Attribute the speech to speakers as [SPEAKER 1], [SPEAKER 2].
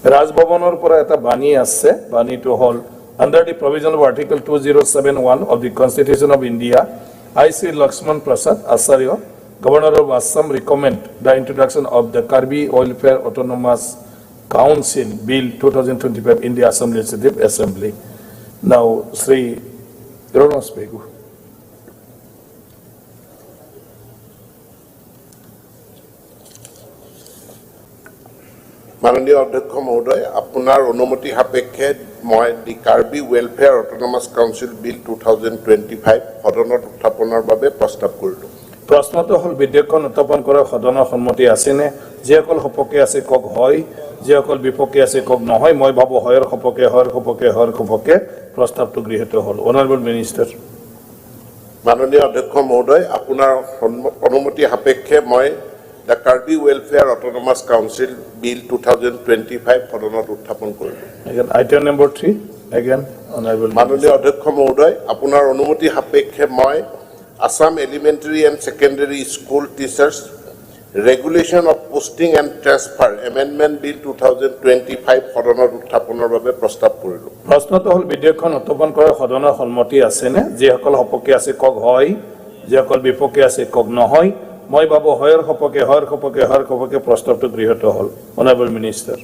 [SPEAKER 1] ৰাজভৱনৰ পৰা এটা বাণী আছে। বাণীটো হ'ল, "Under the provision of Article 2071 of the Constitution of India, I, Shri Lakshman Prasad Acharya, Governor of Assam, recommend the introduction of the Karbi Welfare Autonomous Council Bill 2025 in the Assam Legislative Assembly." Now, Sri Ranoj Pegu.
[SPEAKER 2] মাননীয় অধ্যক্ষ মহোদয়, আপোনাৰ অনুমতি সাপেক্ষে মই the Karbi Welfare Autonomous Council Bill 2025 সদনত উত্থাপনৰ বাবে প্ৰস্তাৱ কৰিলোঁ।
[SPEAKER 1] প্ৰশ্নটো হ'ল, বিধেয়কখন উত্থাপন কৰাৰ সদনৰ সন্মতি আছেনে? যিসকল সপক্ষে আছে কওক হয়, যিসকল বিপক্ষে আছে কওক নহয়। মই ভাবোঁ হয়ৰ সপক্ষে, হয়ৰ সপক্ষে, হয়ৰ সপক্ষে। প্ৰস্তাৱটো গৃহীত হ'ল। Honourable minister.
[SPEAKER 2] মাননীয় অধ্যক্ষ মহোদয়, আপোনাৰ অনুমতি সাপেক্ষে মই the Karbi Welfare Autonomous Council Bill 2025 সদনত উত্থাপন কৰিলোঁ।
[SPEAKER 1] Again, item number 3, again, Honorable.
[SPEAKER 2] মাননীয় অধ্যক্ষ মহোদয়, আপোনাৰ অনুমতি সাপেক্ষে মই Assam Elementary and Secondary School Teachers Regulation of Posting and Transfer Amendment Bill 2025 সদনত উত্থাপনৰ বাবে প্ৰস্তাৱ কৰিলোঁ।
[SPEAKER 1] প্ৰশ্নটো হ'ল, বিধেয়কখন উত্থাপন কৰাৰ সদনৰ সন্মতি আছেনে? যিসকল সপক্ষে আছে কওক হয়, যিসকল বিপক্ষে আছে কওক নহয়। মই ভাবোঁ হয়ৰ সপক্ষে, হয়ৰ সপক্ষে, হয়ৰ সপক্ষে। প্ৰস্তাৱটো গৃহীত হ'ল। Honourable minister.